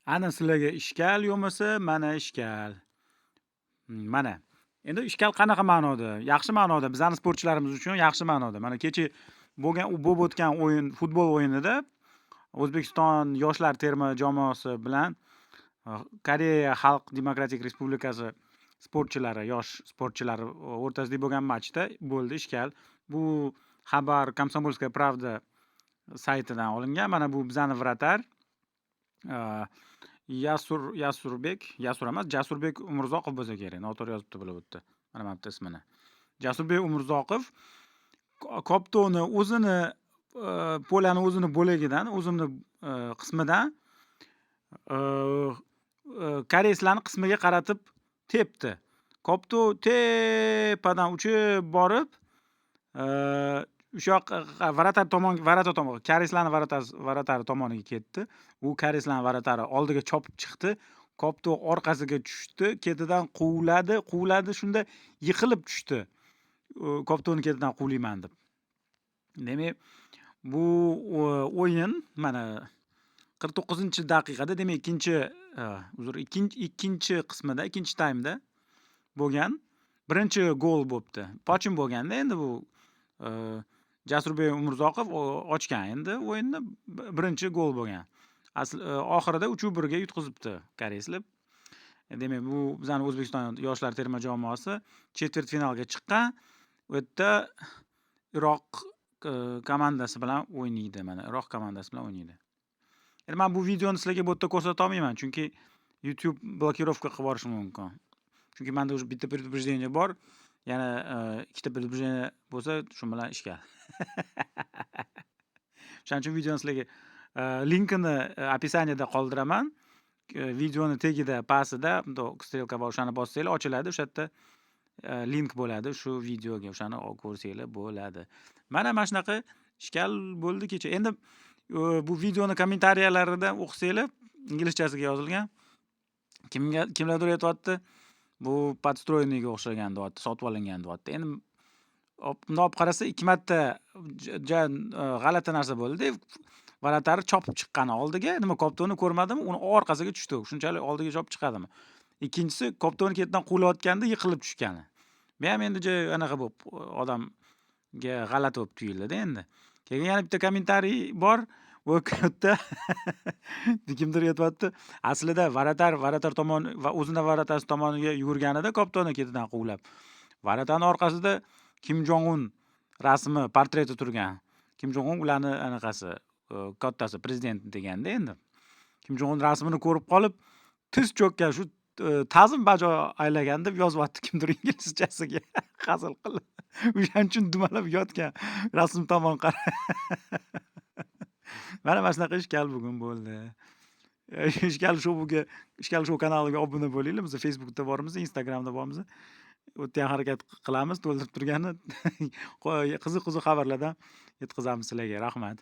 Ana sizlarga ishkal yo'masa, mana ishkal. Mana. Endi ishkal qanaqa ma'noda? Yaxshi ma'noda, bizani sportchilarimiz uchun yaxshi ma'noda. Mana kecha bo'lgan, bo'lib o'tgan o'yin, futbol o'yinida O'zbekiston yoshlar terma jamoasi bilan Koreya Xalq Demokratik Respublikasi sportchilari, yosh sportchilari o'rtasida bo'lgan matchda bo'ldi ishkal. Bu xabar Komsomolskaya Pravda saytidan olingan. Mana bu bizani вратарь. Yasur, Yasurbek, Yasur emas, Jasurbek Umurzoqov bo'lsa kerak. Noto'g'ri yozibdi bular bu yerda. Mana bu yerda ismini. Jasurbek Umurzoqov koptoni o'zini поля ni o'zini bo'lagidan, o'zini qismidan koreyslarni qismiga qaratib tepdi. Kopto tepadan uchib borib, o'sha yoqqa, вратарь tomon, ворота tomon, koreyslarni вратарь i tomoniga ketdi. U koreyslarni вратарь i oldiga chopib chiqdi. Kopto orqasiga tushdi, ketidan quvladi, quvladi, shunda yiqilib tushdi. Koptoni ketidan quvlayman deb. Demak, bu o'yin mana 49-daqiqada, demak, ikkinchi, uzr, ikkinchi qismida, ikkinchi taymda bo'lgan. Birinchi gol bo'pti. Pochin bo'lganda endi bu Jasurbek Umurzoqov ochgan endi o'yinni, birinchi gol bo'lgan. Asl oxirida 3-1 ga yutqizibdi koreyslar. Demak, bu bizani O'zbekiston yoshlar terma jamoasi chetvert finalga chiqqan. U yerda Iroq komandasi bilan o'ynaydi mana, Iroq komandasi bilan o'ynaydi. Endi men bu videoni sizlarga bu yerda ko'rsata olmayman, chunki YouTube blokirovka qilib yuborishi mumkin. Chunki menda уже bitta предупреждение bor. Yana ikkita предупреждение bo'lsa, shu bilan ishkal. O'shaning uchun videoni sizlarga linkini описание da qoldiraman. Videoni tagida, pastida bundoq стрелка bor, o'shani bossanglar ochiladi. O'sha yerda link bo'ladi shu videoga. O'shani ko'rsanglar bo'ladi. Mana shunaqa ishkal bo'ldi kecha. Endi bu videoni kommentariyalarida o'qisanglar, inglizchasiga yozilgan. Kimga kimlardir aytyapti, bu подстроенный ga o'xshagan deyapti, sotib olingan deyapti. Endi bundoq olib qarasa, ikki marta ja g'alati narsa bo'ldi. Вратарь chopib chiqqani oldiga, nima, koptoni ko'rmadimi, uni orqasiga tushdi. Shunchalik oldiga chopib chiqadimi? Ikkinchisi, koptoni ketidan quvlayotganda yiqilib tushgani. Bu ham endi ja anaqa bo'lib, odamga g'alati bo'lib tuyuldida endi. Keyin yana bitta kommentariy bor. U yerda kimdir aytyapti, aslida вратарь tomon va o'zini врата si tomoniga yugurganida koptoni ketidan quvlab. Врата ni orqasida Kim Jong Un rasmi, portreti turgan. Kim Jong Un ularni anaqasi, kattasi, prezident deganda endi. Kim Jong Un rasmini ko'rib qolib, tiz cho'kkan, shu ta'zim bajo aylagan deb yozyapti kimdir inglizchasiga hazil qilib. O'shaning uchun dumalab yotgan rasm tomon qarab. Mana shunaqa ishkal bugun bo'ldi. Ishkal shouga, Ishkal shou kanaliga obuna bo'linglar. Biz Facebookda bormiz, Instagramda bormiz. U yerda ham harakat qilamiz to'ldirib turgani. Qiziq-qiziq xabarlardan yetkazamiz sizlarga. Rahmat.